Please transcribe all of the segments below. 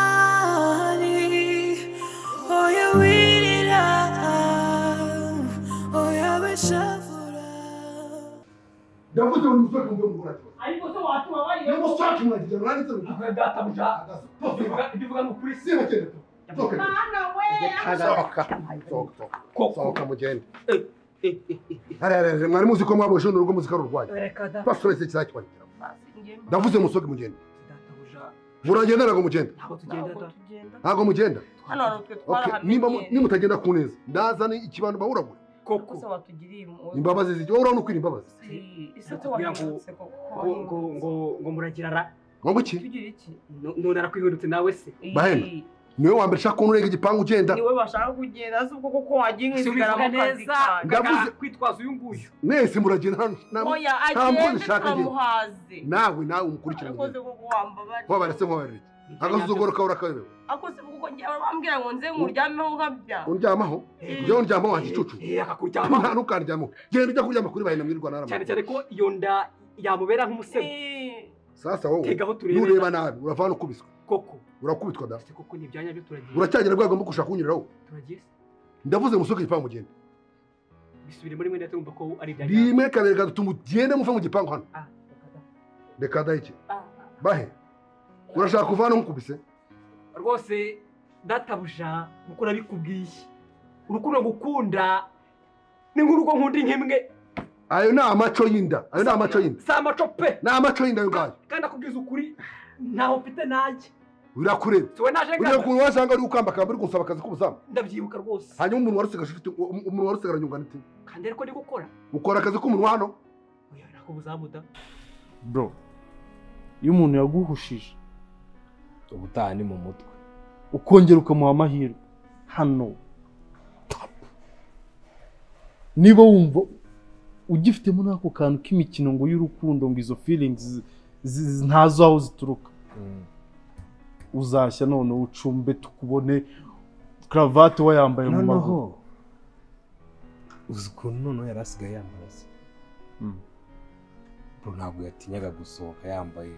Mwari, oya wirira, oya wishavura. Ndavuze ngo nimusohoke muve mu rugo, nta kibazo. Ariko se watubabariye? Nimusohoke, mwagira muranditse mu Akora databuja, ibyo uvuga ni ukuri? Siba, genda, sohoka. Mana we! Sohoka, sohoka, sohoka, sohoka, mugende. Arararara, mwari muzi ko mwaboshe urugo, muzi ko ari urwanyu. Reka da. Basore, kizakibandikira. Ndavuze musohoke mugende. Databuja. Muragenda, ntabwo mugenda? Ntabwo tugenda da. Ntabwo mugenda? Hano hari utwe. Okay, nimba nimutagenda ku neza, ndazana ikibando bahuragure. Koko? Se watugiriye impuhwe. Imbabazi zijya wowe, urabona ukwira imbabazi. Ese Kugira ngo wahindutse koko? ngo muragira ra. Ngo iki? Tugira iki? None arakwihindutse nawe se. Bahena, niwe wa mbere ushaka kubona urenga igipangu ugenda. Niwe bashaka kugenda se ubwo koko wagiye Si nkisigara ubivuga mu kazi neza. kanjye? Kwitwaza uyu nguyu. Mwese muragenda Oya, nta mukozi agende. ushaka agenda. Turamuhaze. Nawe umukurikirane. Arakoze koko, wambabariye. Nkwabara se, nkwabarira iki? Agasuzuguro kawe urakaberewe. Ako se koko njyewe bambwira ngo nze nkuryameho nkabya. Undyamaho? Njyewe undyamaho wanjye icucu? Eh, akakuryamaho. Nta, ntukandyamaho. Genda ujya kuryama kuri Bahena mwirirwa narama. Cyane cyane ko iyo nda yamubera nk'umusego. Sasa wowe Tegaho turebe. nureba nabi uravana ukubiswe. Koko? Urakubitwa da. Se koko ni ibyanya byo, turagiye. Uracyagira rwego rwo gushaka kunyuriraho? Turagiye se. Ndavuze musohoke igipangu mugende. Bisubire muri mwene, tumva ko ari ibya. Rimwe, kabiri, gatatu, mugende muve mu gipangu hano. Ah. Reka da, iki bahe, urashaka kuva hano nkukubise? Rwose databuja, nkuko nabikubwiye, urukundo ngukunda ni nk'urugo nkunda inkimwe. Ayo ni amaco y'inda, ayo ni amaco y'inda. Si amaco pe. Ni amaco y'inda ayo ngayo. Kandi akubwiza ukuri, ntaho mfite nanjye. Birakureba. Si we naje Ugiye ngana. ukuntu wasanga uri gukambakamba, uri gusaba akazi k'ubuzamu. Ndabyibuka rwose. Hanyuma umuntu warusigaje ufite umuntu warusigaranye ungana ite? Kandi ariko ndi gukora. Ukora akazi k'umunwa hano? Oya, nako buzamu da. Bro, iyo umuntu yaguhushije, ubutaha ni mu mutwe. Ukongera ukamuha amahirwe hano top. Niba wumva ugifitemo n'ako kantu k'imikino ngo y'urukundo, ngo izo feelings ntazo aho zituruka, uzashya none ucumbe tukubone karavate wayambaye mu maguru. Noneho uzi ukuntu noneho yari asigaye yambara se? Bro, ntabwo yatinyaga gusohoka yambaye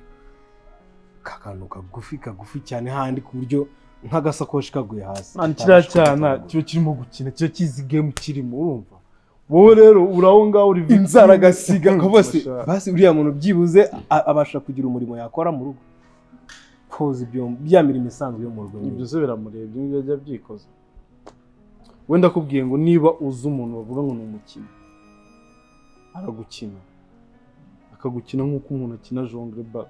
ka kantu kagufi kagufi cyane handi, ku buryo nk'agasakoshi kaguye hasi Man, kiriya cyana kiba kirimo gukina, kiba kizi game kirimo. Urumva wowe rero uri aho ngaho uri victim. Inzara agasiga bose. Basha. Basi uriya muntu byibuze abasha kugira umurimo yakora mu rugo, koza ibyombo, bya mirimo isanzwe yo mu rugo nyine. Ibyo se biramurebye? Ibyo ajya abyikoza. Wenda akubwiye ngo niba uzi umuntu bavuga ngo ni umukinnyi, aragukina, akagukina nk'uko umuntu akina jongle ball.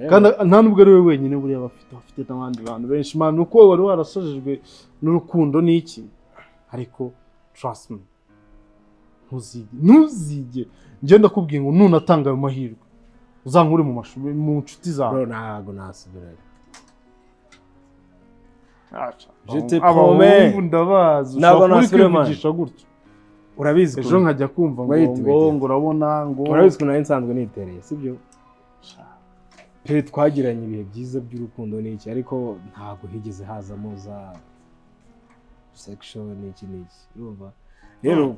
Kandi nta nubwo ari we wenyine, buriya bafite n'abandi bantu benshi, man. Uko wari warasajijwe n'urukundo n'iki, ariko trust me, ntuzige, ntuzige. Njye ndakubwiye ngo nunatanga ayo mahirwe, uzankure mu mashuri, mu nshuti zawe. Bro, ntabwo nasubirayo. Aca. Je te Abahungu promets. ndabazi. Ntabwo Ushobora kuba uri nasubira, man. kwivugisha gutyo, Urabizi ejo nkajya kumva ngo Wait, ngo wait. ngo urabona ngo Urabizi ukuntu nari nsanzwe nitereye, sibyo pe? Twagiranye ibihe byiza by'urukundo n'iki, ariko ntabwo higeze hazamo za sexual n'iki n'iki. Urumva rero,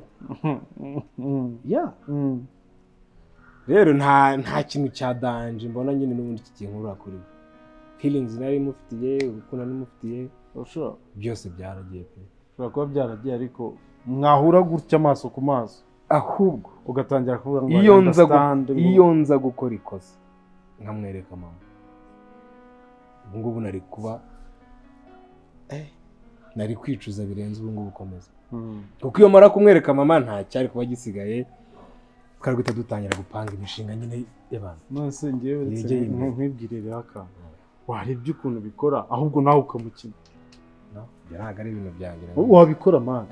ya rero nta kintu cya danger mbona nyine n'ubundi kikinkurura kuri we. Feelings nari mufitiye, urukundo nari mufitiye, Ushobora byose byaragiye pe. Ushobora kuba byaragiye, ariko mwahura gutya amaso ku maso, Ahubwo ugatangira kuvuga ngo iyo nza understand, iyo nza gukora ikosa nkamwereka mama, ubu ngubu nari kuba nari kwicuza birenze ubu ngubu ukomeza, kuko iyo mara kumwereka mama nta cyari kuba gisigaye, twari guhita dutangira gupanga imishinga nyine y'abantu None se ngewe uretse yegeye imbere. nkwibwirire akantu, warebye ukuntu bikora, ahubwo nawe ukamukina? No, ibyo ntabwo ari ibintu byanjye. Wabikora, man.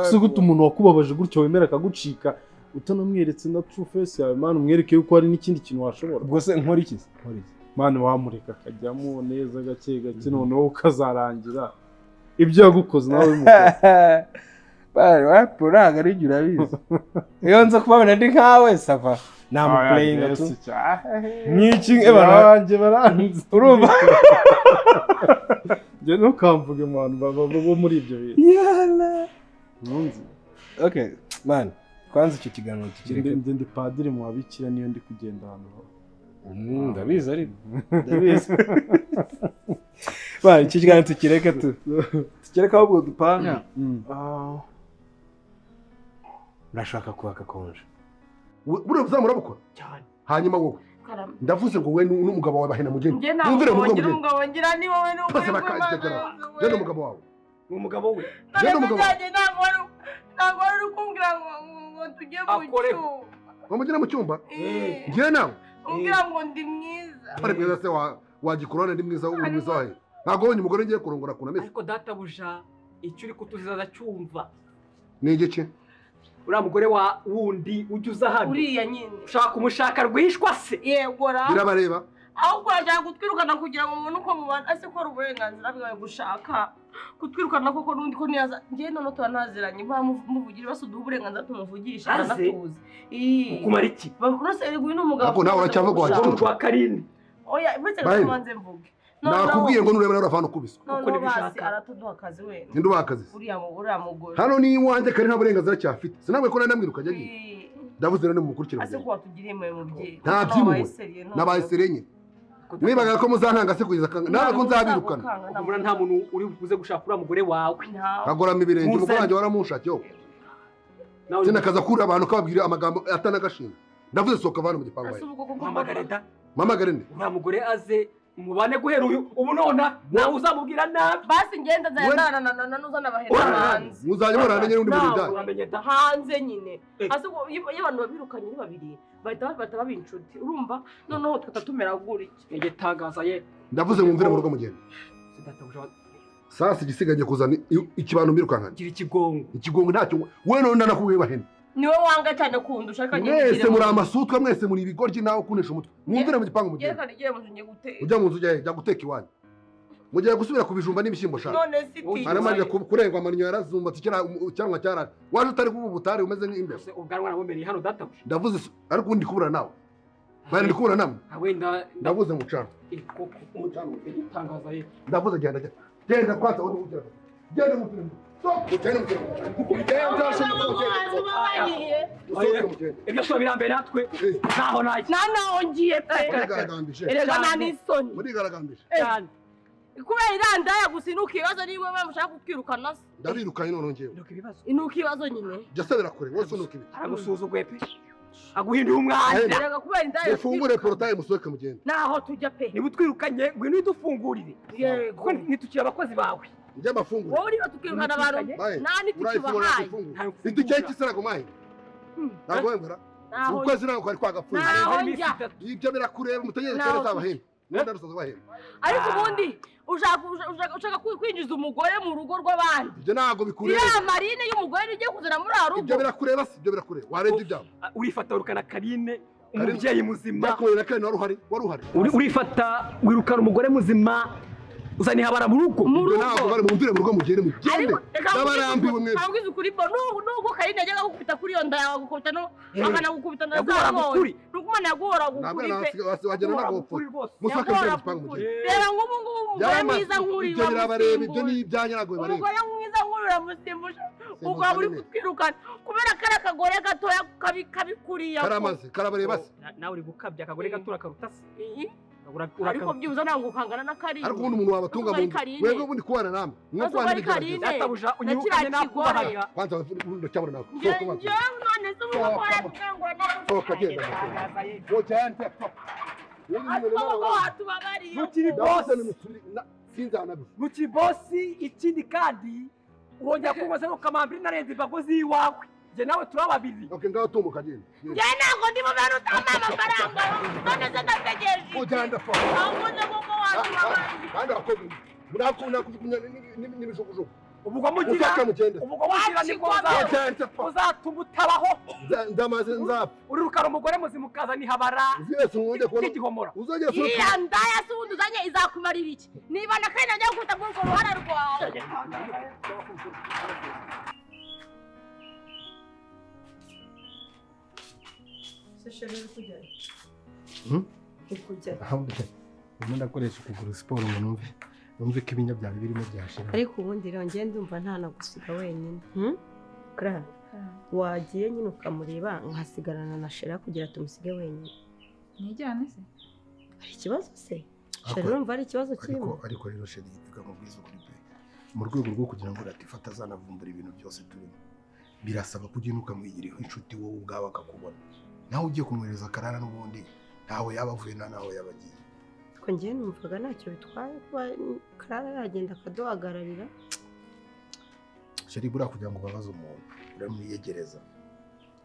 Ese gute umuntu wakubabaje gutyo wemera akagucika utanamweretse na true face yawe, man? Umwereke yuko hari n'ikindi kintu washobora. Ubwo se nkora iki se? Nkora iki? Man, wamureka akajyamo neza gake gake, noneho ukazarangira ibyo yagukoze nawe bimukoze. Bari wapu, ntabwo ari ibyo, urabizi. Iyo nza kubabona ndi nkawe, ça va, namuplayinga tu nk'iki ebana. Abanjye baranzi. Urumva? Njye ntukamvuge mu bantu bo muri ibyo bintu. Yala. Ntunzi. Okay man, kwanza icyo kiganiro tukireke. Ndi padiri mu babikira, niyo ndi kugenda ahantu Ndabizi ariko ndabizi. Ba iki kiganiro tukireke tu. Tukireke ahubwo dupanga. Urashaka kubaka konje. Buriya uzamurabukora cyane. Hanyuma wowe ndavuze ngo we n'umugabo wawe bahena mugeni. Njye ntabwo ngira umugabo ngira ni wowe n'ukuri kw'Imana. Njye n'umugabo wawe. Ni umugabo we. Njye n'umugabo wawe. Ntabwo wari kumbwira ngo tujye mu cyumba. Ngo mugire mu cyumba? Njye nawe. Umbwira ngo ndi mwiza. Ari mwiza se wagikurana ndi mwiza uri mwiza wahe. Ntabwo wonye umugore ngiye kurongora kuna mese. Ariko databuja icyo uri kutuziza ndacyumva. Ni igice? Uriya mugore wa wundi ujya uza hano. Uriya nyine. Ushaka kumushaka rwihishwa se? Yego ra. Birabareba. Ahubwo urashaka kutwirukana kugira ngo mubone uko mubana, ese ko ari uburenganzira bwawe gushaka kutwirukana koko n'undi ko ntiyaza. Njye none tuba ntaziranye, muvugira basi uduhe uburenganzira tumuvugisha aranatuzi. Kumara iki? Rwose uyu ni umugabo. Ntabwo nawe uracyavuga wagicucu. Rwa Karine. Oya, uretse tubanze mvuge. Nakubwiye ngo nureba nawe uravana ukubiswe. Kuko nibishaka aratuduha akazi wenda. Ninde ubaha akazi? Uriya mugore. Hano ni iwanjye kari nta burenganzira cyafite. Sinabwe ko nari namwirukanye agiye. Ndavuze rero nimukurikire. Ase ko watugiriye impuhwe mubyeyi. Nta by'impuhwe. Nabaye seriye nyine. Nibaga ko muzantanga se kugeza nawe ko nzabirukana. Ubura nta muntu uri buze gushaka uriya mugore wawe. Agorama ibirenge umugore wanjye waramunshakiye. Sinakaza kuri abantu kababwira amagambo atanagashinga. Ndavuze sohoka vana mu gipangu. Mpamagare da. Mpamagare nde? Uriya mugore aze mubane guhera uyu ubu nona nawe uzamubwira nabi. Basi ngenda nzayandana na nuzana abahera hanze. Muzajya murana nyine undi muri dai. Hanze nyine. Ase iyo abantu babirukanye ari babiri bahita baba inshuti. Urumva noneho twata tumera gutya. Igitangaza ye. Ndavuze mwumvire mu rugo mugende. Sasa igisigaye kuzana ikibano mbirukankana. Gira ikigongo. Ikigongo ntacyo we none nakubwiye bahena. Niwe wanga cyane kundusha ariko mwese muri amasutwa mwese muri ibigoryi nawe kunesha umutwe. Mwumvire mu gipangu mugende. Reka nigire mu nzu ngiye guteka. Ujya mu nzu ujya guteka iwanyu. Mugiye gusubira ku bijumba n'ibishyimbo shaka. None siti. Aramanje kurengwa amanyo yarazumbatse cyangwa cyarara. Waje utari kuba ubutari umeze nk'imbeba. Ubwanwa nabumereye hano databuja. Ndavuze ariko undi kubura nawe. Bari ndi kubura namwe. Wenda ndavuze mucano. Koko umucano igitangaza ye. Ndavuze genda genda. Genda kwanza uri kugira. Genda mupira. Ibyo so birambe natwe ntaho najya. Nanaho ngiye pe. Erega nta n'isoni. Murigaragambije. Cyane. Kubera irandaya gusa inuka ibibazo niba mushaka kutwirukana se. Ndabirukanye none ngewe. Inuka ibibazo nyine. Jya sabira kure wose unuka ibi. Aragusuzuguye pe. Aguhinduye umwanda. Erega kubera indaya. Mufungure portail musohoke mugende. Naho tujya pe. Niba utwirukanye ngwino udufungurire. Yego. Kuko ntitukiri abakozi bawe. Njye mafunguro. Wowe uriba tukirukana abantu nta nitukibahaye. Itike y'ikisirago mahe. Ntabwo wemera. Ukwezi ntabwo kwari kwagapfuye. Ibyo birakureba mutegereze kare zabahemba. Nenda rusaza bahemba. Ariko ubundi ushaka kwinjiza umugore mu rugo rw'abandi. Ibyo ntabwo bikureba. Iriya marine y'umugore ugiye kuzana muri arugo. Ibyo birakureba si ibyo birakureba. Warebye ibyabo. Urifata urukana Karine umubyeyi muzima. Ndakuye na Karine wari uhari. Urifata wirukana umugore muzima. Uzani habara mu rugo. Ntabwo bari mumvire mu rugo mugende mugende. Ndabarambiwe mwese. Ntabwo ukuri bo nubwo Karine yajyaga gukubita kuri iyo nda yawe gukubita no akanagukubita na za. Nuko yaguhora gukuri pe. Wagera nagopfa. Musaka mugende gipangu mugende. Reba ngubu ngubu umugore mwiza nkuri. Ibyo birabareba ibyo ni ibyanyu ntabwo bibareba. Umugore mwiza nkuri uramusimbusha. Ukaba uri kutwirukana kubera kari akagore gatoya kabikuriya. Karamaze karabareba se. Nawe uri gukabya akagore gato urakaruta se. Ariko byibuze ntabwo ukangana na Karine. Ariko ubundi umuntu wabatunga mu nzu wego ubundi kubana namwe mwo kubana n'ibigeragezo. Databuja unyirukanye nakubahaga. Kwanza ndacyabona nawe. Njyewe none se ubu ko Sohoka genda. Ugende. Ntukiri bosi. Sinzanabivuga. Ntukiri bosi ikindi kandi urongera kunkoza no kamambiri narenze imbago z'iwawe. Njye nawe turi babiri. Okay, ngaho tumuka genda. Njye ntabwo ndi mu bantu utampa amafaranga. None se ndategereje. Ugenda fa. Ahubwo koko watubabariye. Kandi abakozi murakunda kujugunya n'imijugujugu. Ubwo mugira nibwo uzatuma utabaho. Ndamaze nzapfa. Urirukana umugore muzima ukazana ihabara. Uzese mwongeye kubona. Igihomora. Uzongera sohoka. Iriya ndaya se ubundi uzanye izakumarira iki? Niba na Karine ajya gukubita muri urwo ruhara rwawe. Ndimo ndakoresha ukuguru siporo ngo numve ko ibinya byawe birimo byashira. Ariko ubundi rero njye ndumva ntanagusiga wenyine. Clara, wagiye nyine ukamureba nkasigarana na Shera kugira tumusige wenyine. Nijyane se? Hari ikibazo se? Chéri urumva ari ikibazo kirimo? Ariko rero chéri reka mubwize ukuri pe. Mu rwego rwo kugira ngo Latifa atazanavumbura ibintu byose turimo, birasaba ko ugenda ukamwigiraho inshuti wowe ubwawe akakubona. Nawe ugiye kumwohereza Karara n'ubundi ntawe yaba avuye nta nawe yaba agiye. Ko njyewe numvaga ntacyo bitwaye kuba Karara yagenda akaduhagararira. Chéri buriya kugira ngo ubabaze umuntu uramwiyegereza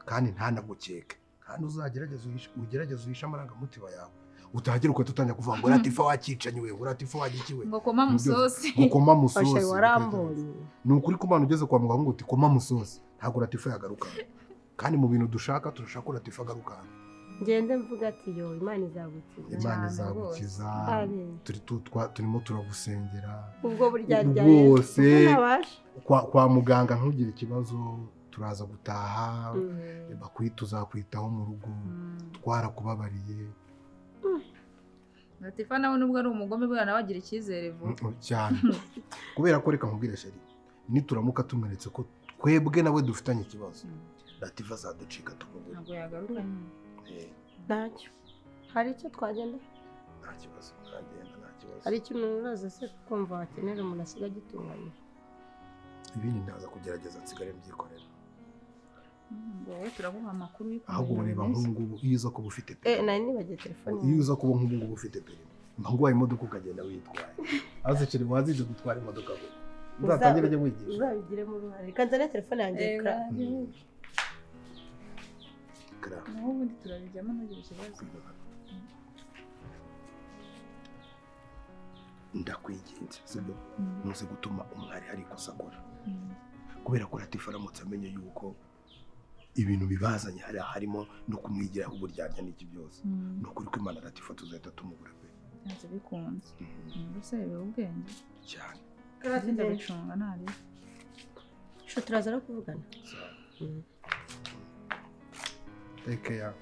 kandi ntanagukeke, kandi uzagerageze ugerageze uhishe amarangamutima yawe, utahagera ugahita utangira kuvuga ngo Latifa wakicanye we, ngo Latifa wagikiwe, ngo koma musosi, ngo koma musosi. Warambonye. Ni ukuri ko umwana ugeze kwa muganga ngo uti koma musosi, ntabwo Latifa yagaruka. Kandi mu bintu dushaka turashaka ko Latifa agaruka. Ngende mvuga ati yo Imana izagukiza. Imana izagukiza. Turimo turagusengera. Ubwo burya rwose kwa muganga ntugire ikibazo, turaza gutaha, tuzakwitaho mu rugo, twarakubabariye. Latifa nawe nubwo ari umugome bwana nawe agira icyizere vuba cyane. Kubera ko reka nkubwire chéri, nituramuka tumweretse ko twebwe nawe dufitanye ikibazo, Latifa azaducika tumubure. Ntabwo yagaruka. Ntacyo. Hari icyo twagenda? Nta kibazo, twagenda nta kibazo. Hari ikintu uraza se kumva wakenera umuntu asiga agitunganyije? Ibindi ndaza kugerageza nsigare mbyikorera. Wowe turaguha amakuru y'ukuntu. Ahubwo ureba nk'ubu iyo uza kuba ufite perimi. Nari nibagiye telefone. Iyo uza kuba nk'ubu ngubu ufite perimi, mba nguhaye imodoka ukagenda witwaye. Aze chéri wazije gutwara imodoka ko. Uzatangire ujye wigisha. Uzabigiremo uruhare. Reka nzane telefone yanjye. Naho ubundi turabijyamo ntugire ikibazo. Ndakwinginze sibyo, ntuze gutuma umwari hari ikosa akora. Kubera ko Latifa aramutse amenye yuko ibintu bibazanye hari harimo no kumwigiraho uburyarya n'iki byose, ni ukuri ko Imana Latifa tuzahita tumubura pe. Ntabwo bikunze. Ubuse biba ubwenge cyane. Ndabicunga nabi. Sho turaza no kuvugana. Take care.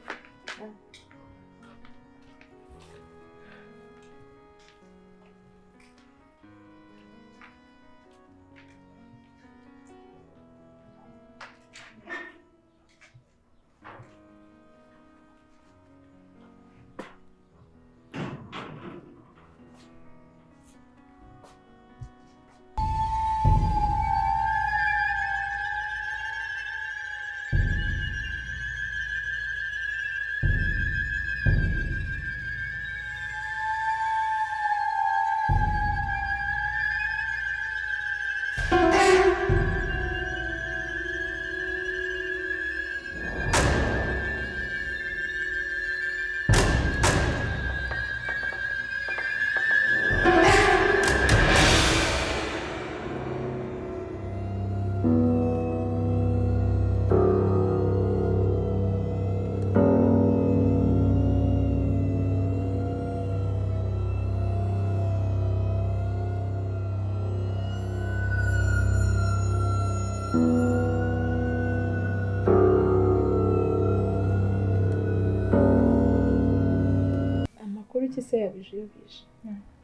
Se yabijibije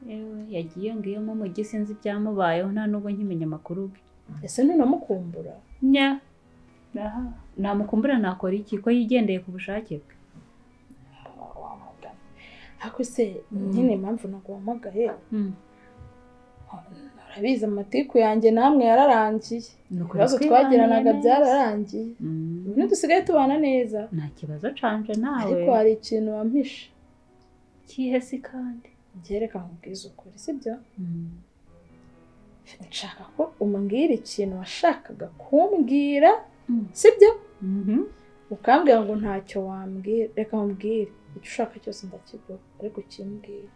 yewe yagiye ngiyemo mu gisinzi byamubayeho nta nubwo nkimenya amakuru ge. Ese ntunamukumbura? Nya aha namukumbura nakora iki ko yigendeye ku bushake bwe? Ariko se nyine impamvu naguhamagaye, urabizi amatiku yanjye namwe yararangiye, ibibazo twagiranaga byararangiye, ubu dusigaye tubana neza nta kibazo canje nawe. Ariko hari ikintu wampishe. Kihe si kandi? Ngereka nkubwize ukuri sibyo? Nshaka ko umbwira ikintu washakaga kumbwira sibyo? Ukambwira ngo ntacyo wambwira, reka nkubwire icyo ushaka cyose ndakiguha ariko ukimbwire.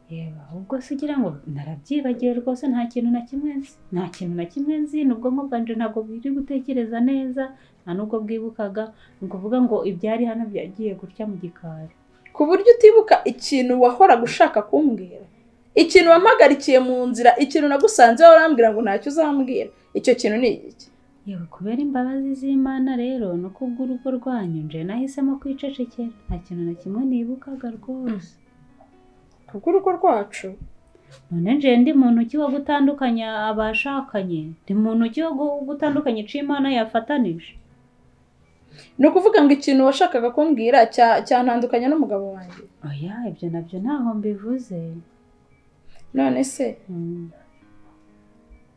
Yewe ahubwo se ugira ngo narabyibagiwe rwose, nta kintu na kimwe nzi, nta kintu na kimwe nzi, n'ubwonko bwanje ntabwo buri gutekereza neza, nta nubwo bwibukaga, ni ukuvuga ngo ibyari hano byagiye gutya mu gikari. Ku buryo utibuka ikintu wahoraga ushaka kumbwira, ikintu wampagarikiye mu nzira, ikintu nagusanze warambwira ngo ntacyo uzambwira, icyo kintu ni iki? Yewe kubera imbabazi z'Imana rero no kubw'urugo rwanyu nje nahisemo kwicecekera, nta kintu na kimwe nibukaga rwose. Kubw'urugo rwacu? None nje ndi muntu ki wo gutandukanya abashakanye, ndi muntu ki wo gutandukanya ico Imana yafatanije? Ni ukuvuga ngo ikintu washakaga kumbwira cyantandukanya n'umugabo wanjye? Oya, ibyo nabyo ntaho mbivuze. None se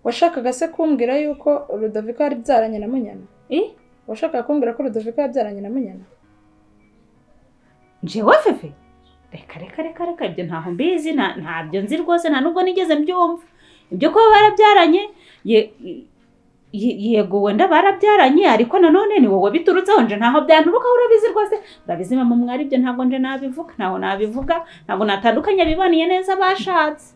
washakaga se kumbwira yuko Rudoviko yabyaranye na Munyana? Washakaga kumbwira ko Rudoviko yabyaranye na Munyana? Njyewe Fefe? Reka reka reka reka, ibyo ntaho mbizi, ntabyo nzi rwose, nta nubwo nigeze mbyumva. Ibyo kuba barabyaranye, yego wenda barabyaranye, ariko nanone ni wowe biturutseho, nje ntaho byanturukaho, urabizi rwose. Urabizi mama mwari, ibyo ntabwo nje nabivuga, ntaho nabivuga, ntabwo natandukanye bibaniye neza bashatse.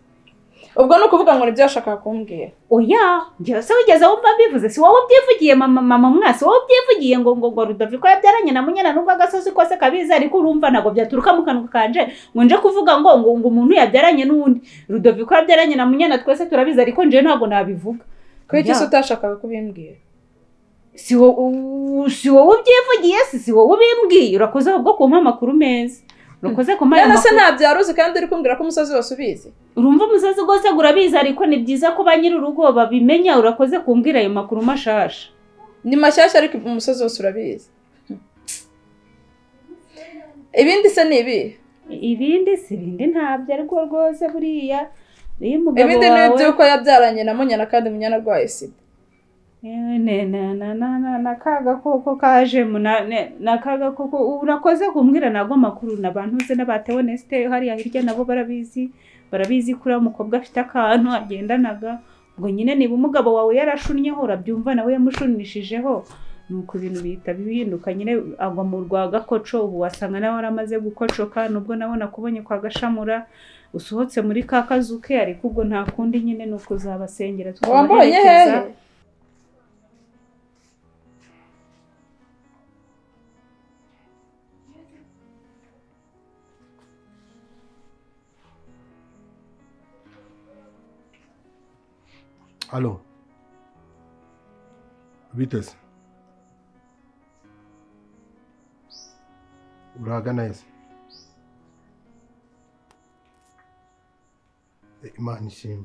Ubwo ni ukuvuga ngo nibyo yashakaga kumbwira? Oya, njyewe se wigeze wumva mbivuze? Si wowe ubyivugiye mama mwasi, wowe ubyivugiye ngo ngo ngo Rudoviko yabyaranye na Munyana, nubwo agasozi kose kabizi, ariko urumva ntabwo byaturuka mu kanwa kanje ngo nje kuvuga ngo ngo umuntu yabyaranye n'undi. Rudoviko yabyaranye na Munyana twese turabizi, ariko nje ntabwo nabivuga. Kuki se utashakaga kubimbwira? Si wowe ubyivugiye, si wowe ubimbwiye. Urakoze ahubwo kumpa amakuru meza. Urakoze kumpa ayo None se makuru. ntabyara uzi kandi uri kumbwira ko umusozi wose ubizi? Urumva umusozi rwose urabizi, ariko ni byiza ko ba nyir'urugo babimenya. Urakoze kumbwira ayo makuru mashasha. Ni mashyashya ariko umusozi wose urabizi. Ibindi se ni ibi? Ibindi si ibindi ntabyo, ariko rwose buriya iyo umugabo Ibindi ni wawe iby'uko yabyaranye na Munyana kandi Munyana arwaye sida. Na ka gakoko kajemo, na ka gakoko. Urakoze kumbwira nago makuru, n'abantu uzi n'abatewe Neste hariya hirya nabo barabizi, barabizi kuri umukobwa afite akantu agendanaga. Ubwo nyine niba umugabo wawe yarashunnyeho, urabyumva nawe yamushunishijeho, nuko ibintu bihita bihinduka nyine, agwa mu rwa gakoco. Ubu wasanga nawe waramaze gukocoka, nubwo nawe nakubonye kwa Gashamura usohotse muri ka kazu ke, ariko ubwo nta kundi nyine nuko uzabasengera Wambonye tukabaherekeza. hehe? Alo, biteze urahagana heza? Imana ishimwe.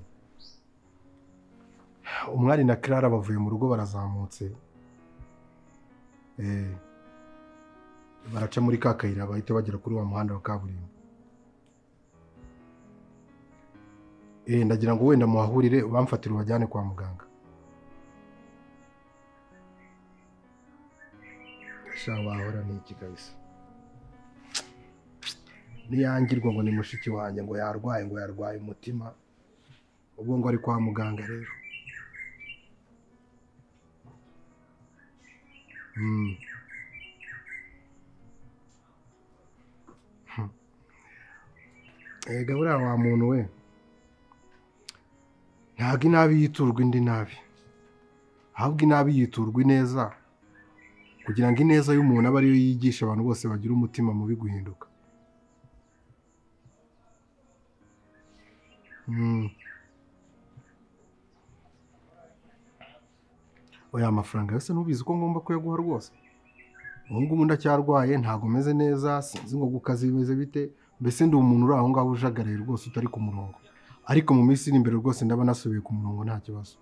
Umwari na Clara bavuye mu rugo barazamutse, baraca muri ka kayira bahita bagera kuri wa muhanda wa kaburimbo. Ndagira ngo wenda muhahurire bamfatire ubajyane kwa muganga. Sha wahora n'iki kabisa. Niyangirwa ngo ni mushiki wanjye ngo yarwaye, ngo yarwaye umutima, ubwo ngo ari kwa muganga rero. Ega buriya wa muntu we, ntabwo inabi yiturwa indi nabi, ahubwo inabi yiturwa ineza, kugira ngo ineza y'umuntu abe ariyo yigisha abantu bose bagira umutima mubi guhinduka. Oya, amafaranga yose ntubizi ko ngomba kuyaguha rwose. Ubu ngubu ndacyarwaye, ntabwo meze neza, sinzi ngo gukazi bimeze bite, mbese ndi umuntu uri aho ngaho ujagaraye rwose utari ku murongo. Ariko mu minsi iri imbere rwose ndaba nasubiye ku murongo nta kibazo.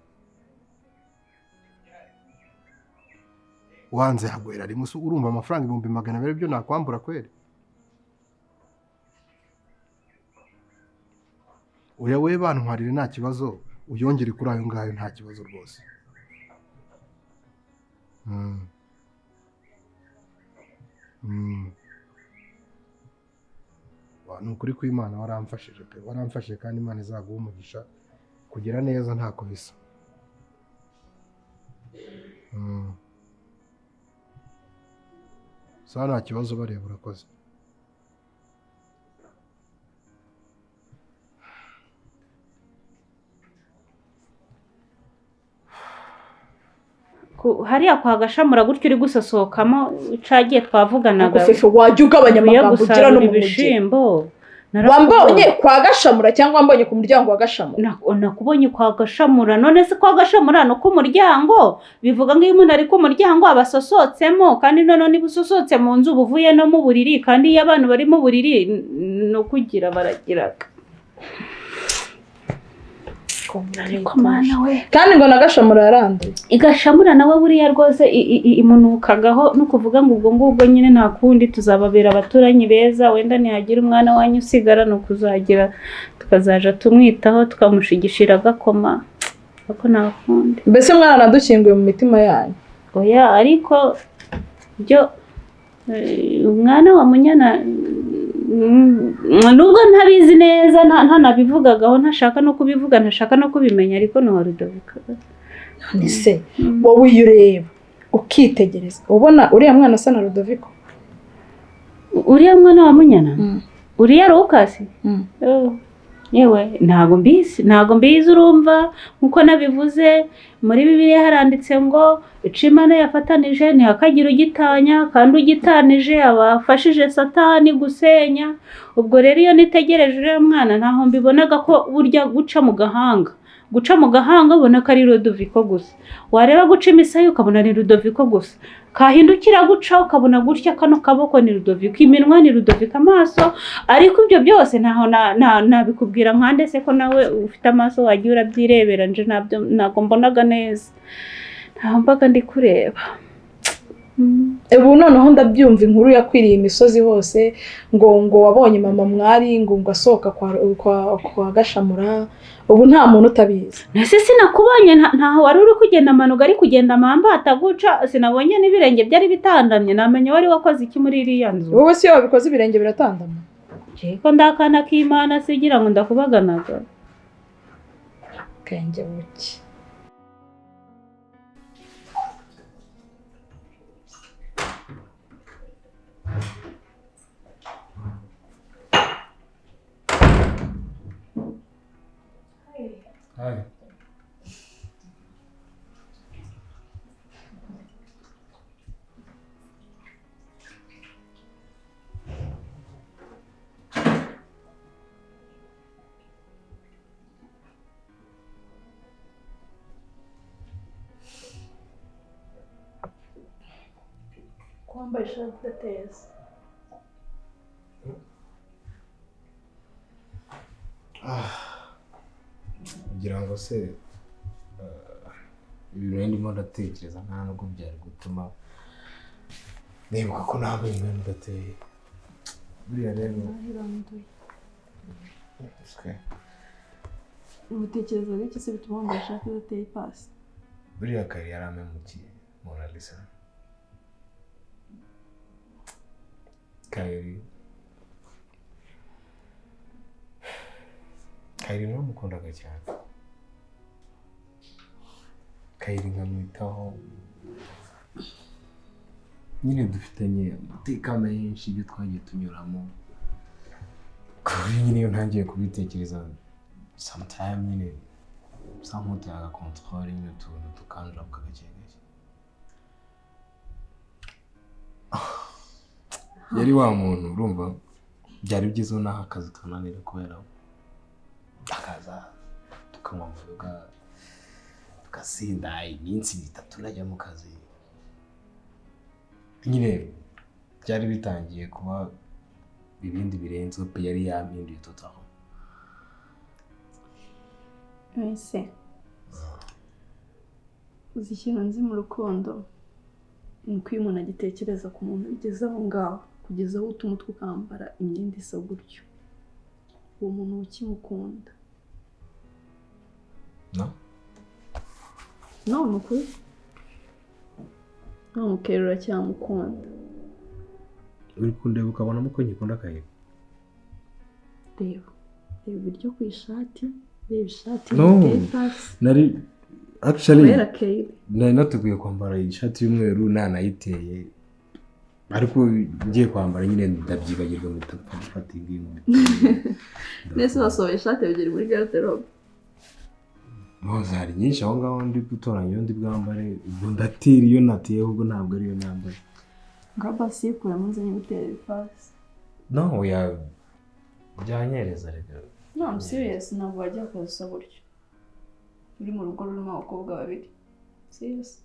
Wanze hagwera rimwe, urumva amafaranga 200,000 byo nakwambura kweri? Oya we bantwarire nta kibazo, uyongere kuri ayo ngayo nta kibazo rwose. Ni ukuri kw'Imana waramfashije pe, waramfashije kandi Imana izaguha umugisha, kugira neza ntako bisa. Sawa nta kibazo bareba, urakoze. Hariya kwa Gashamura gutyo uri gusohokamo cagiye twavuganaga. Fefe wajya ugabanya amagambo ugira no mu bishimbo. Wambonye kwa Gashamura cyangwa wambonye ku muryango wa Gashamura? Nakubonye kwa Gashamura. None se kwa Gashamura no ku muryango bivuga ngo iyo umuntu ari ku muryango aba asosotsemo, kandi none niba usosotse mu nzu ubuvuye no mu buriri, kandi iyo abantu bari mu buriri no kugira baragiraga. Ariko mana we, kandi ngo na Gashamura yaranduye. Igashamura nawe buriya rwose imunukagaho, no kuvuga ngo ubwo ngubwo nyine nta kundi tuzababera abaturanyi beza, wenda ntihagira umwana wanyu usigara, ni ukuzagira tukazaja tumwitaho tukamushigishira agakoma, ariko nta kundi. Mbese mwana nadushyinguye mu mitima yanyu. Oya, ariko byo umwana wa Munyana nubwo ntabizi neza, ntanabivugagaho, ntashaka no kubivuga, ntashaka no kubimenya, ariko ni Rudoviko. None se wowe iyo ureba ukitegereza ubona uriya mwana asa na Rudoviko? Uriya mwana wa Munyana? Uriya Lucas? Yewe ntago mbizi, ntago mbizi. Urumva nkuko nabivuze muri Bibiliya haranditse ngo ico Imana yafatanije ntihakagira ugitanya, kandi ugitanije abafashije Satani gusenya. Ubwo rero iyo nitegereje uriya mwana ntaho mbibonaga ko burya guca mu gahanga, guca mu gahanga ubona ko ari Rudoviko gusa, wareba guca imisaya ukabona ni Rudoviko gusa, kahindukira guca ukabona gutya kano kaboko ni Rudoviko, iminwa ni Rudoviko, amaso. Ariko ibyo byose ntaho nabikubwira nkande se ko nawe ufite amaso wagiye urabyirebera, nje nabyo ntago mbonaga neza, ntaho mbaga ndi kureba. Ubu noneho ndabyumva inkuru yakwiriye imisozi hose ngo wabonye mama mwari ngo asohoka kwa Gashamura, ubu nta muntu utabizi. Nese sinakubonye, ntaho wari uri kugenda amanuka ari kugenda amamba ataguca, sinabonye n'ibirenge byari bitandamye, namenye wari wakoze iki muri iriya nzu. Wowe si yo wabikoze ibirenge biratandama? Ko ndakana k'Imana sigira ngo ndakubaganaga. Kenge buke. Hi. Wambaye ishati idateze. Kugira ngo se ibintu ndimo ndatekereza nta nubwo byari gutuma nibuka ko nambaye imyenda idateye. Buriya rero ubutekereza bw'iki se bituma wambaye ishati idateye ipasi? Buriya kare yarampemukiye Mona Lisa. Kairi naramukundaga cyane. Kairi nkamwitaho nyine, dufitanye amateka menshi ibyo twagiye tunyuramo, ku buryo nyine iyo ntangiye kubitekereza sometime nyine usa nk'utayaga control nyine, utuntu tukanjabuka gake gake. Yari wa muntu urumva byari byiza naho akazi kananira kubera akaza tukanywa amayoga tugasinda iminsi itatu najya mu kazi. Nyine byari bitangiye kuba ibindi birenze pe, yari yampinduye total. Ese uzi ikintu nzi mu rukundo ni uko iyo umuntu agitekereza ku muntu bigeze aho ngaho, kugeza aho utuma umutwe ukambara imyenda isa gutyo, uwo muntu ukimukunda. No? No, ni ukuri. Wamukera uracyamukunda. Uri kundeba ukabonamo ko nkikunda Kairi? Reba, reba ibiryo ku ishati, reba ishati No, nari actually kubera Kairi. Nari nateguye kwambara ishati y'umweru nanayiteye, ariko ngiye kwambara nyine ndabyibagirwa mpita mfata iyi ngiyi. Nese wasohoye ishati ebyiri muri garderobe? No, zari nyinshi aho ngaho ndi gutoranya iyo ndi bwambare, ubwo ndatira iyo nateye ahubwo ntabwo ariyo nambaye. Ngaho basi yikuramo nze nyigutera ipasi. No, oya byanyereza reka. No, I'm serious, ntabwo wajya akazi usa gutyo. Uri mu rugo rurimo abakobwa babiri. Serious.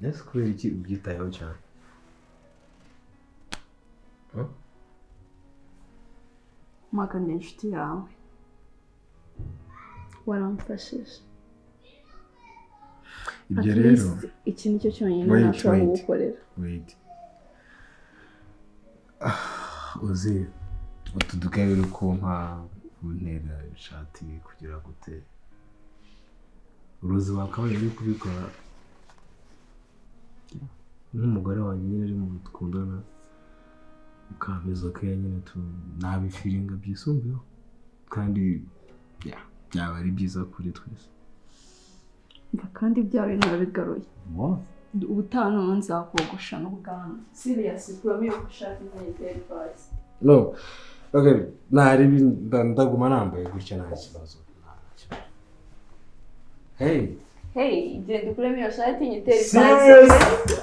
Ese kubera iki ubyitayeho cyane? Maka ni inshuti yawe. Waramfashije. Ibyo rero iki nicyo cyonyine nashobora kugukorera. Wait. Uzi utu dukaye uri kumpa kuntera ishati kugira gute uruzi wakabaye uri kubikora nk'umugore wanjye nyine uri mu dukundana ukameza keya nyine nabifiringa byisumbuyeho kandi byaba ari byiza kuri twese. Kandi byawe ntabigaruye. Ubutaha noneho nzakogosha n'ubwanwa. Serious kuramo iyo gushaka imyenda pasi. No. Okay, nari ndaguma nambaye gutya nta kibazo. Hey. Hey, genda ukuremo iyo shati nyitere ipasi. Serious?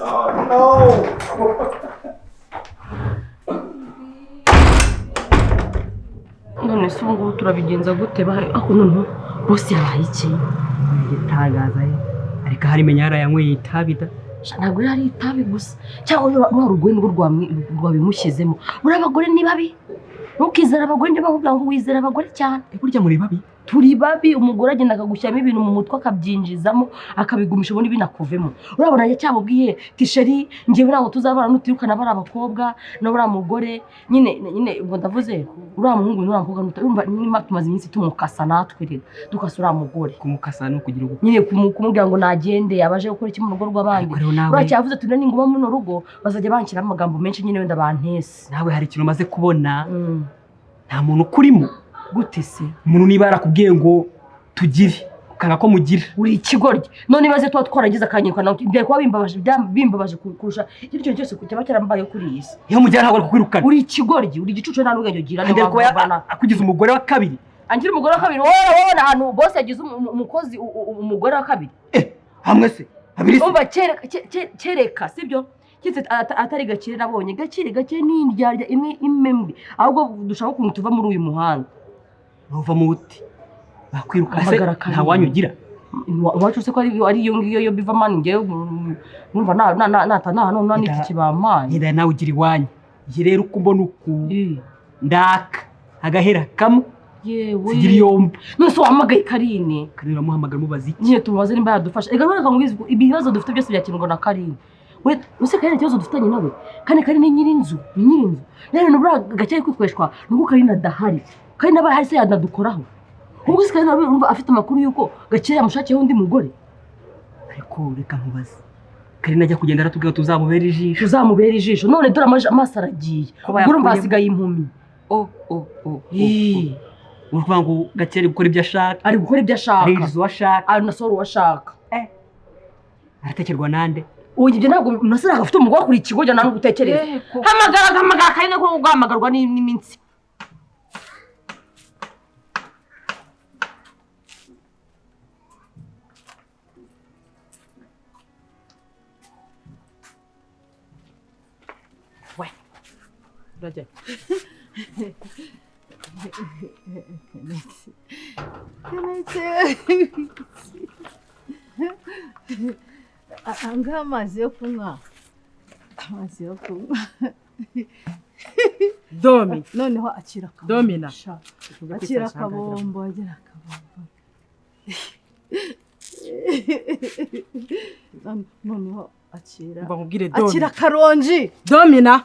Oh no. None se ubu ngubu turabigenza gute bahe ako noneho bose yabaye iki? Igitangaza ye. Ariko hari menya yarayanyweye itabi da. Ntabwo yari itabi gusa cyangwa rwa rugoye nirwo rwabimushyizemo. Buriya abagore ni babi, ntukizere abagore, niba bakubwira ngo wizere abagore cyane. Burya muri babi? Turi babi. Umugore agenda akagushyiramo ibintu mu mutwe akabyinjizamo akabigumisha ubundi binakuvemo. Urabona cyamubwiye tisheri njyewe ntabwo tuzabana nutirukana bari abakobwa na buriya mugore nyine nyine ubwo ndavuze uriya muhungu n'uriya mukobwa urumva niba tumaze iminsi tumukasa natwe rero dukasa uriya mugore. Kumukasa ni ukugira uko nyine kumubwira ngo nagende abaje gukora iki mu rugo rw'abandi. Uriya cyavuze tuna ninguma muri runo rugo bazajya banshyiramo amagambo menshi nyine wenda bantese. Nawe hari ikintu umaze kubona nta muntu ukurimo. Gute se? Umuntu niba yarakubwiye ngo tugire ukanga ko mugira uri ikigoryi. None ibaze tuba twaragize akanyirukana byari kuba bimbabaje kurusha ikindi kintu cyose cyaba cyarambaye kuri iyi si. Iyo mugira ntabwo ari kukwirukana. Uri ikigoryi, uri igicucu nta n'ubwenge ugira. Niyo kuba akugize umugore wa kabiri. Angira umugore wa kabiri wowe ahantu bose yagize umukozi umugore wa kabiri. Hamwe se habiri se. Umva kereka sibyo? Kitse atari Gakire nabonye Gakire Gakire ni indyarya imwe imwe ahubwo dushaka ukuntu tuva muri uyu muhanda. Uva mu buti bakwiruka se nta wanyu ugira iwacu se ko ari iyo ngiyo yo biva mani ngewe numva na na na none n'iki kibampaye nyina nawe ugira iwanyu. Iyi rero uko mbona uku ndaka agahera kamwe yewe sigira yombi. None se wahamagaye Karine? Karine uramuhamagara umubaza iki? Nyine tumubaze nimba yadufasha. Ega reka ngwize ibibazo dufite byose byakemurwa na Karine. We use Karine ikibazo dufitanye nawe kandi Karine ni nyiri inzu ni nyiri inzu. Rero nubura Gakire kwikweshwa nuko Karine adahari. Kandi nabaye hari se yanadukoraho. Ubwo se Karine urumva afite amakuru yuko Gakire yamushakiyeho undi mugore. Ariko reka nkubaze. Karine ajya kugenda aratubwira tuzamubera ijisho. Tuzamubera ijisho. None dore amaso aragiye. Urumva hasigaye impumi. Urumva ngo Gakire ari gukora ibyo ashaka. Ari gukora ibyo ashaka. Arizo ashaka. Aranasohora uwo ashaka. Aratekerwa nande? Ubu ibyo ntabwo nase afite umugore kuri ikigo jya ntabwo utekereza. Hamagara Karine ko guhamagarwa n'iminsi. Urajya angaha amazi yo kunywa, amazi yo kunywa. Domi noneho akira akabombo. Domina akira akabombo, agira akabombo. Noneho akira akira akaronji. Domina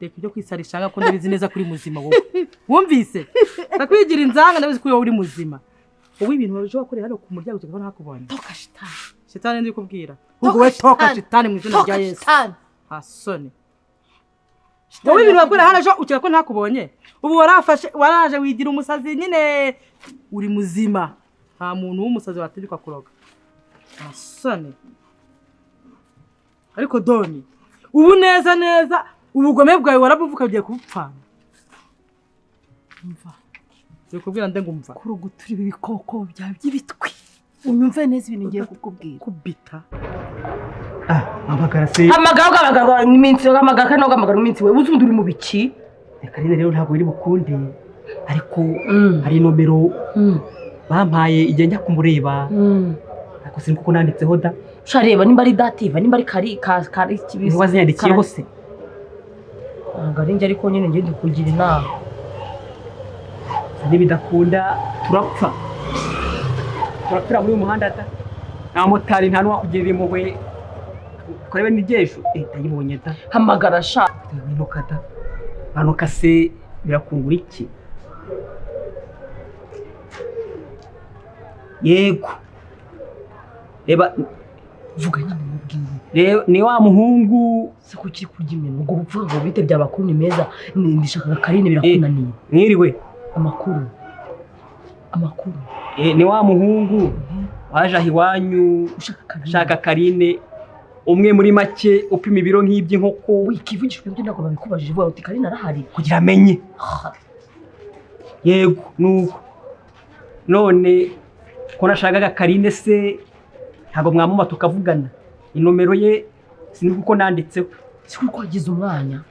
reka ibyo kwisarisha ko ndabizi neza kuri muzima wowe. Wumvise? Ndakwigira inzanga ndabizi kuri wowe uri muzima. Wowe ibintu waje wakorera hano ku muryango tukabona hakubonye. Toka shitani. Shitani ndi kubwira. Ubwo we toka shitani mu izina rya Yesu. Hasoni. Wowe ibintu wakorera hano ejo ukeka ko ntakubonye. Ubu warafashe waraje wigira umusazi nyine uri muzima. Nta muntu w'umusazi wategekwa kuroga. Hasoni. Ariko Doni ubu neza neza ubugome bwawe warabuvuka ugiye kubupfana. Umva. Zikubwira nde ngumva. Kurugutura ibi bikoko byawe by'ibitwi. Unyumve neza ibintu ngiye kukubwira. Kubita. Hamagara se. Hamagara iminsi, hamagara kandi hamagara iminsi we. Uzundi uri mu biki? Karine rero ntabwo iri bukunde. Ariko hari nomero bampaye igihe njya kumureba. Ariko sinzi kuko nanditseho da. Shareba nimba ari dativa nimba ari kari kari kibisi. Wazinyandikiyeho se? Ntabwo ari njye ariko nyine ngiye kugira inama. Nibidakunda turapfa, turapfira muri uyu muhanda ta. Nta motari, nta n'uwakugirira impuhwe. Kurebe n'iry'ejo, ndayibonye ta. Hamagara sha. Winuka ta. Manuka se birakungura iki? Yego. Reba vuga nyine mubwiye. Reba ni wa muhungu se kuki kurya iminwa ngo uvuga ngo bite by'abakuru ni meza, ndishaka Karine birakunaniye. Mwiriwe. Amakuru. Amakuru. Ni wa muhungu waje aho iwanyu ushaka Karine, umwe muri make upima ibiro nk'iby'inkoko. Wikivugishwa ibyo ntabwo babikubajije, vuga uti Karine arahari kugira amenye. Yego nuko none ko nashakaga Karine se ntabwo mwamuma tukavugana? Inomero ye sinzi kuko nanditseho. Si kuko wagize umwanya.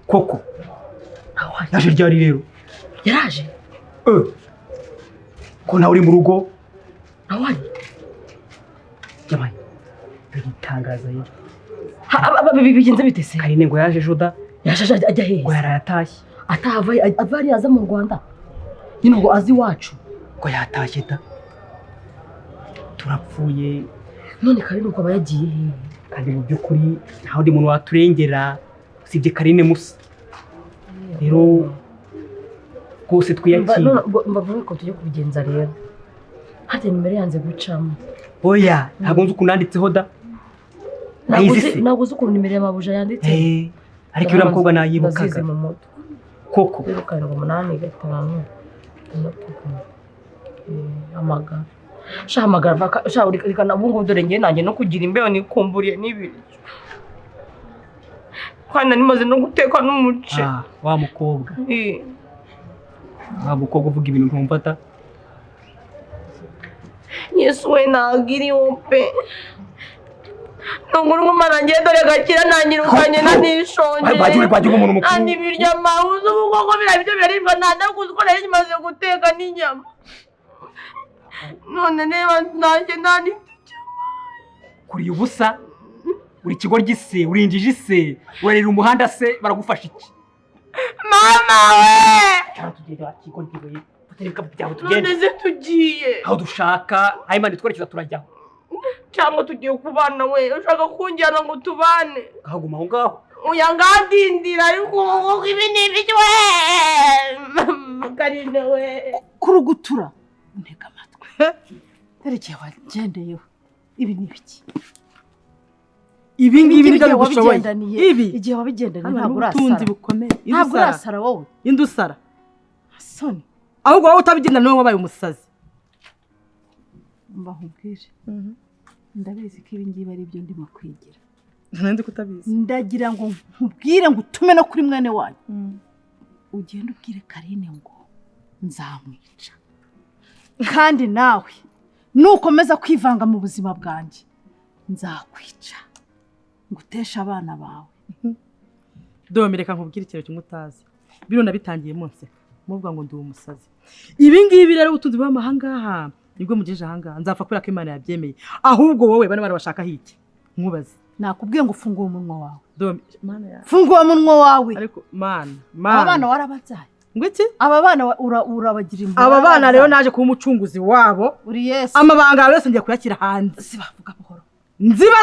Koko yaje ryari rero? Yaraje. Ko nawe uri mu rugo? Nawe yabaye bitangaza ye. Bigenze bite se? Karine ngo yaje ejo da. Yaje ajya hehe? Ngo yarayatashye. Atahava ava ari aza mu Rwanda. Nyine ubwo azi iwacu. Ngo yatashye da. Turapfuye. None Karine uko aba yagiye hehe? Kandi mu by'ukuri nta wundi muntu waturengera usibye Karine Musa. Rero rwose twiyakira. Mbavuge ko tujye kubigenza rero. Hati nimero yanze gucamo. Oya, ntabwo nzi ukuntu nanditseho da. Ntabwo uzi ukuntu nimero ya mabuja yanditse. Ariko uriya mukobwa nayibukaga. Koko. 0 7 8 5 6 hamagara. Sha hamagara sha reka na bungu dore ngiye nanjye no kugira imbeho nikumburiye n'ibiryo. Kandi nimaze no guteka n'umuce. Wa mukobwa. Wa mukobwa uvuga ibintu ntumva ta. Yesu we nagiriwe pe. Nunguru ngumana ngiye dore gakira nanyirukanye nanishonje. Bagiye umuntu mukuru. Andi birya mahuzo ubukoko birabyo biraribwa nanda kuko nari maze guteka n'inyama. None niba ntacyo nani kuri ubusa uri kigo gise urinjije ise urarira umuhanda se baragufasha iki? Mama we tugenda kigo giwe utareka byawe tugende. None se tugiye aho dushaka hayimana twerekeza turajyaho cyangwa tugiye kubana we ushaka kunjyana ngo tubane ahaguma aho ngaho uya ngandindira ariko ibi ni ibiki we Karine we kurugutura ntega amatwi dore igihe wagendeyeho ibi ni ibiki? Ibi ngibi nibyo bigushoboye. Ibi igihe wabigendaniye ntabwo urasara. Ntabwo urasara wowe. Indusara. Soni. Ahubwo wowe utabigendana niwe wabaye umusazi. Mba nkubwire. Ndabizi ko ibi ngibi ari byo ndimo kwigira. Nandi kutabizi. Ndagira ngo nkubwire ngo utume no kuri mwene wanyu. Ugende ubwire Karine ngo nzamwica. Kandi nawe nukomeza kwivanga mu buzima bwanjye nzakwica. Ngutesha abana bawe. Dome reka nkubwire ikintu kimwe utazi. Bino nabitangiye munseka. Muvuga ngo ndi umusazi. Ibi ngibi rero ubutunzi bw'amahangaha nibwo mugejeje ahangaha nzapfa kubera ko Imana yabyemeye. Ahubwo wowe bane barabashaka hiki. Nkubaze. Nakubwiye ngo fungura umunwa wawe. Dome Mana ya. Fungura umunwa wawe. Ariko Mana, Mana. Aba bana warababyaye. Ngo iki? Aba bana urabagira impuhwe. Aba bana rero naje kuba umucunguzi wabo. Uri Yesu. Amabanga yose ngiye kuyakira hanze. Sibavuga buhoro. Nziba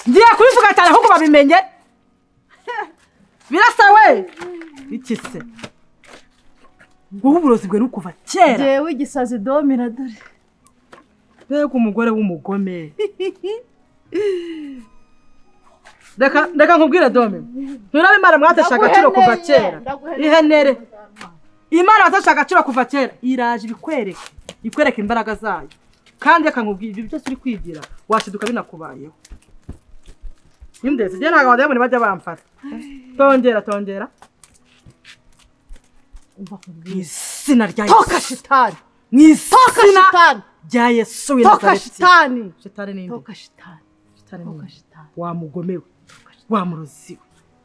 ngiye kubivuga cyane ahubwo babimenye. Birasa we. Iki se? Wowe uburozi bwe nukuva kera. Jewe igisazi domira dore. Mbega umugore w'umugome. Reka nkubwire dome. Nturabe Imana mwatesha agaciro kuva kera. Ihenere. Imana watesha agaciro kuva kera iraje ibikwereke. Ikwereke imbaraga zayo. Kandi reka nkubwire ibyo byose uri kwigira washiduka binakubayeho. Indetse je ntago abadayimoni bajya bamfata. Tongera tongera. Izina rya Yesu. Toka shitani. Mw'izina rya Yesu w'i Toka Nazareti. shitani. Shitani ni nde? Toka shitani. Shitani ni Toka nde? shitani. Wa mugomewe. Wa murozi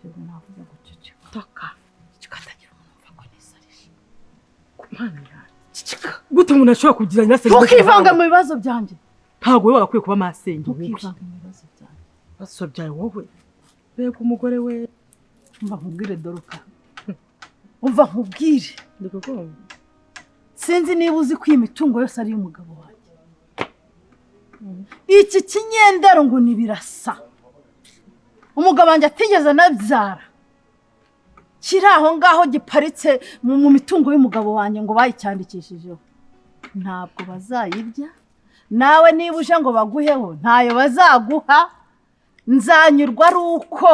we. Navuze ngo ceceka. Toka. Ceceka atagira umuntu umva ko nisarije. Mana yanjye. Ceceka. Gute umuntu ashobora kugira nyirasenge? Ntukivanga mu bibazo byanjye. Ntabwo wowe wagakwiye kuba masenge wowe. Ntukivanga mu bibazo byanjye. Ibibazo byawe wowe. Mbega umugore we. Mba nkubwire Doruka. Umva nkubwire. Ndikukumva. Sinzi niba uzi ko iyi mitungo yose ari iy'umugabo wanjye. Iki kinyendaro ngo ni birasa. Umugabo wanjye atigeze anabyara. Kiri aho ngaho giparitse mu mitungo y'umugabo wanjye ngo bayicyandikishijeho. Ntabwo bazayirya. Nawe niba uje ngo baguheho ntayo bazaguha. Nzanyurwa ari uko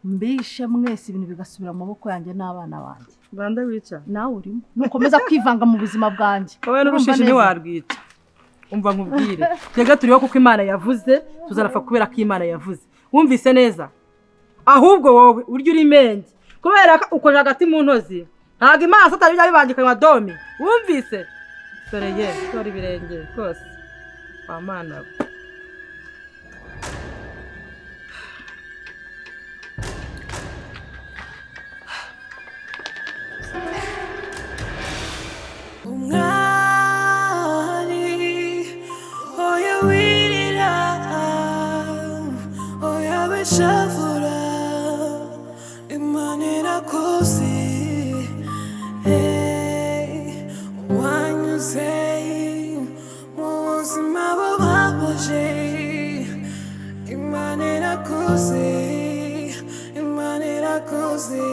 mbishe mwese ibintu bigasubira mu maboko yanjye n'abana banjye. Bande wica? Nawe urimo. Nukomeza kwivanga mu buzima bwanjye. Wowe n'urushishi ntiwarwica. Umva nkubwire. Twebwe turiho kuko Imana yavuze, tuzarapfa kubera ko Imana yavuze. Wumvise neza? Ahubwo wowe urya uri menge. Kubera ko ukoje hagati mu ntozi. Ntabwo Imana satani bijya bibangikanywa domi. Wumvise? Dore ye, dore ibirenge rwose. Wa Mana we. Umwari oya wirira, oya wishavura, Imana irakuzi. Hey, wanyuze mu buzima bubabaje, Imana irakuzi, Imana irakuzi.